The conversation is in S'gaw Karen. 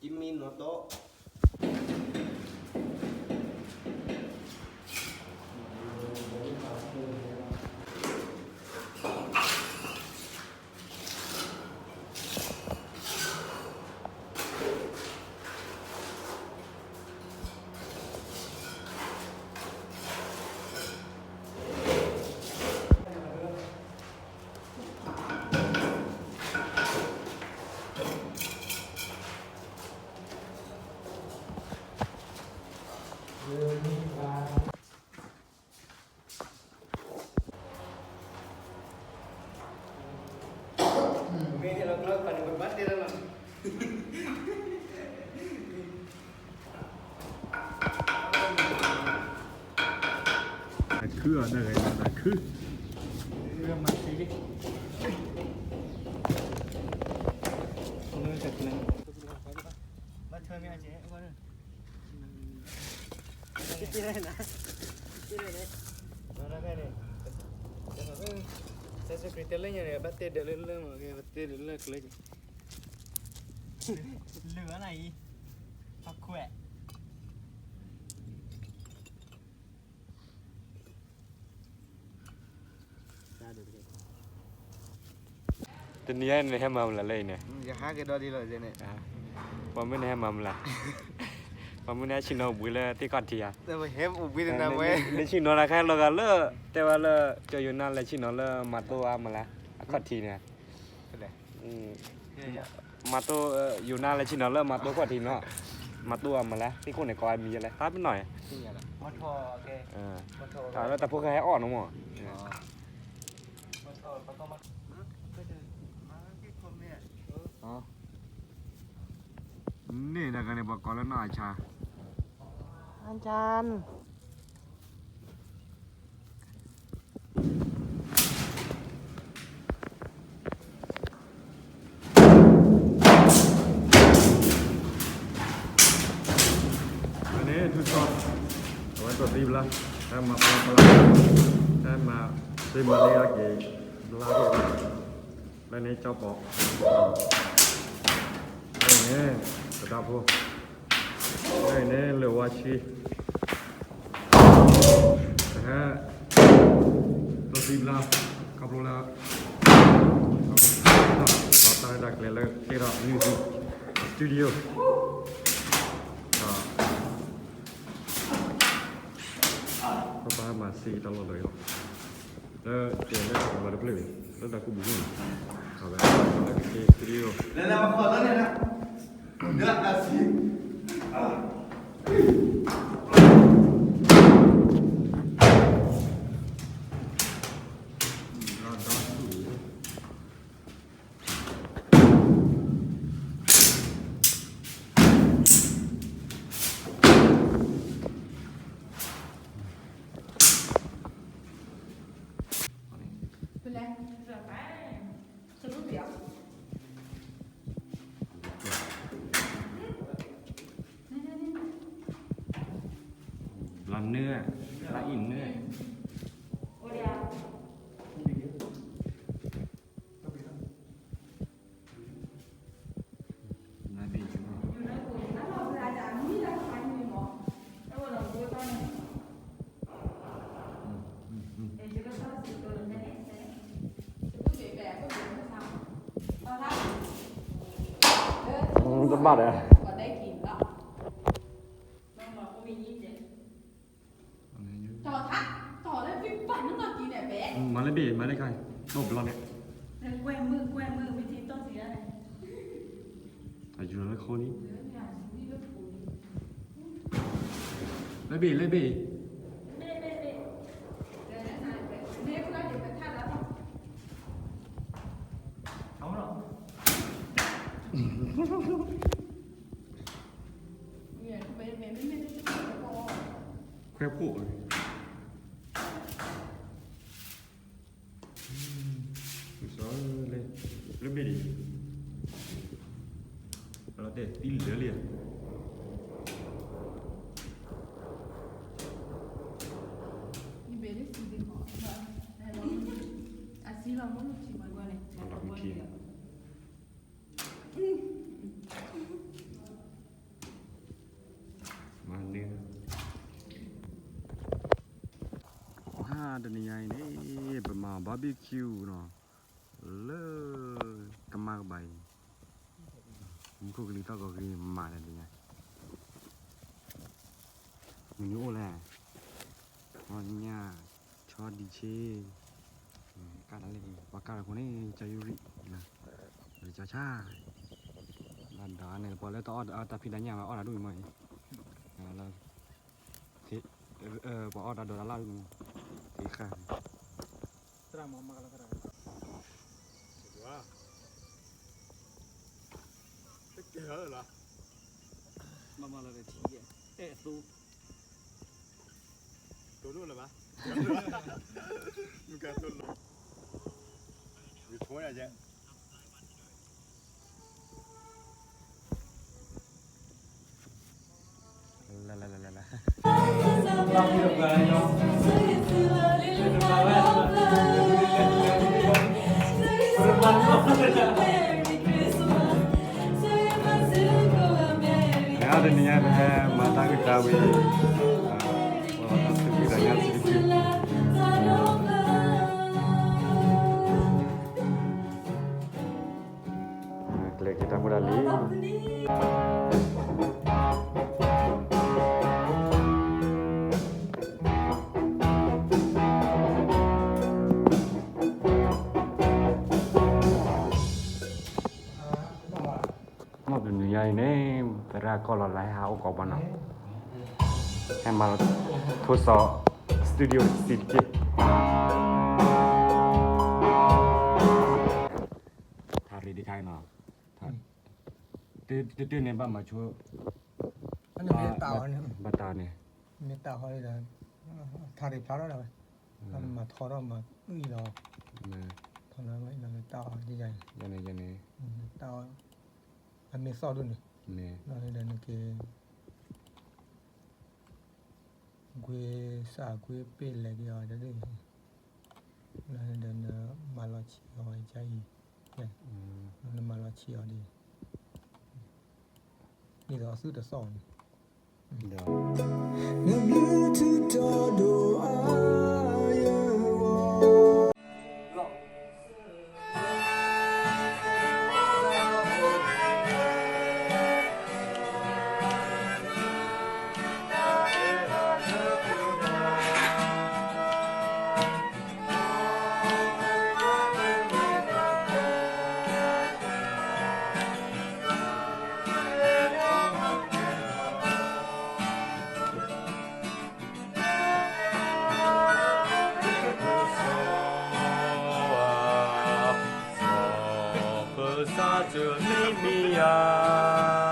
Jimmy nó tó. Tà khứ à, đa gái là tà khứ. Mă tê đi. Nó thật là. Bắt thơm nha chị. Cái này nè. Cái này nè. Nó ra cái này. Cái này. Sao sao cái tên lên nha này, bắt tên được lên lên mà cái bắt tên được lên lên. Lửa này. Phá khỏe. Tနံၤအံၤနဟဲမၤမုာ်လၢ်လၢအံၤန့ၣ်, ယဟးက့ၤဒီးဒ်လီၤန့ၣ်, ပှၤမုၢ်နဟဲမၤမုာ်လၢ်, ပှၤမုၢ်နဟဲဆ့ၣ်နီၤအိၣ်ဘှံးလၢသ့ၣ်ခီၣ်ထံးဧါ, နဆ့ၣ်နီၤတၢ်ခဲလီၤဂာ်လၢ, တဲဝဲလၢ ကၠီယိၤနါလဲၤဆ့ၣ်နီၤလၢမၤတိၢ်အါမးလၢ်, အခီၣ်ထံးန့ၣ် မၤတိၢ်, ယိၤနါလဲၤဆ့ၣ်နီၤလၢမၤတိၢ်ခီၣ်ထံးနီၤ, မၤတိၢ်အါမးလၢ်, သ့ၣ်ခိၣ်န့ၣ်ကိးအမံၤယဲလဲၣ်, သးပ့ၤနီၣ်န့ၣ်, တၢ်လၢတၢ်ဖိၣ်ဃဲဟဲအီၣ်နီၤမး, န့ၣ်တဂၤန့ၣ် ပှၤကိးလၢနီၢ်အဆါ, အဆါ န့ၣ် ထူၣ်ဆီ, အဝဲသိးသံဘျါ, ဟဲမၤပျီပျါ, ဟဲမၤသ့မၤလ့အက့ၤ, ဘျါက့ၤ, လၢန့ၣ်ကၠီပီၤ, လၢန့ၣ် ပဒၣ်ဖိ, လၢန့ၣ်လၢဝါဆံ ပဟဲ သိးသံဘျါ ခီဖျိလၢ ဒီးတၢ်ရဲၣ်တၢ်ကျဲၤလၢကဲထီၣ် music studio ဒီး ပဘၣ်မၤစ့တၢ်လီၢ်လၢအံၤလီၤ. လၢကဲလၢပှၤတဖျၢၣ်န့ၣ် လၢတၢ်ကူၣ်ပူၤန့ၣ် အဝဲလၢကဲ studio ဘျါနၢ, ဘျါအံၤနၢ. တဘၣ်ဒီး မၤလၢဘ့ၣ် မၤလၢခါ, ဘီၣ်ဘျီန့ၣ်, အယူၤလၢခိၣ်န့ၣ်, လၢဘ့ၣ် လၢဘ့ၣ်, ခွဲးဖိၣ် လၢဘ့ၣ်ဒံး, လီၤတဲာ်သံလၢာ်လံဧါ, အစံလီၤမ့ၢ်ထံၣ်မၤကွၢ်န့ၣ်, လီၤမ့ၢ်ထံ မၤန့ၢ် ဟါ တနံၤညါအံၤန့ၣ် ပမၤ barbecue နီၤ လၢကမၣ်ကဘၣ်အံၤ မူခိၣ်ကလံၤသီၣ်ကီၤကလံၤမၤတနံၤညါ မနုၤအိၣ်လဲၣ် အီၣ်ညၣ် ဆီဒံးဆ့ ကၣ်တၢ်လၢ ပှၤကၣ်တၢ်ဖိန့ၣ် ကၠီယူရံၣ် ကၠီဆၣ် ဘၣ်ဒီးန့ၣ် ပှၤလၢတအီၣ်တၢ်ဖံးတၢ်ညၣ်ဘၣ် အီၣ်တၢ်ဒိၣ်အံၤမ့ၢ်အံၤ လၢ ပှၤအီၣ်တၢ်ဒိးတၢ်လၣ်ဒိၣ်အံၤမ့ၢ် သ့ဃၣ် တၢ်မၤမၤကလီၤသရၣ် တကဲလီၤ မၤမၤလီၤဒီးထံ အဲၣ်အသိ တိၢ်ဒိၣ်လၢၤဘၣ် မုၢ်ကတိၢ်လီၤ ယဆိယဲ လၢလၢလၢလၢလၢ တနံၤညါပဟဲမၤတၢ်အုၣ်သးဝံၤ ပှၤလီၤတၢ်သူၣ်ဖှံသးညီဆံးဆံး ကျဲၤက့ၤတၢ်ဖိတၢ်လံၤ မ့ၢ်တနံၤညါအံၤန့ၣ် သရၣ်ကီၢ်လီၤလၢဟဲဟးအိၣ်ကိးပှၤနီၤ ဟဲမၤလီၤ ထိးစီၤ studio တစံးတက့ၢ် ထါရံၣ်တခါနီၤ တၢ်တၢ်န့ၣ်ဘၣ်မၤဆိ ဘၣ်တၢ်န့ၣ် မ့ၢ်တၢ်ဟီဒီး ထါရံၣ်ဖျါထီၣ်ဒၣ်ဝဲ မၤထီထီၣ်မၤအံၣ်လီၤ ထီလီၤမၤအံၣ်လီၤလၢတၢ်အီၣ်ဒ်ယၤန့ၣ် တၢ်အီၣ် အမ့ၢ်သီၣ်ဒိၣ်န့ၣ် လီၤဒီးနက့ၤ ကွ့စၢ်ကွ့ပ့ၢ်လဲၤက့ၤအီၤတဒ် လီၤဒီးနမၤလီၤဆံးအီၤအံၤကါအံၤ နမၤလီၤဆံးအီၤဒ် ဒ်သိးအသုတသီၣ်န့ၣ် နဘျုးထူးတီၤဒိၣ်အါယဂီၢ် စီၤပစၢ်စၢမံမံယၤ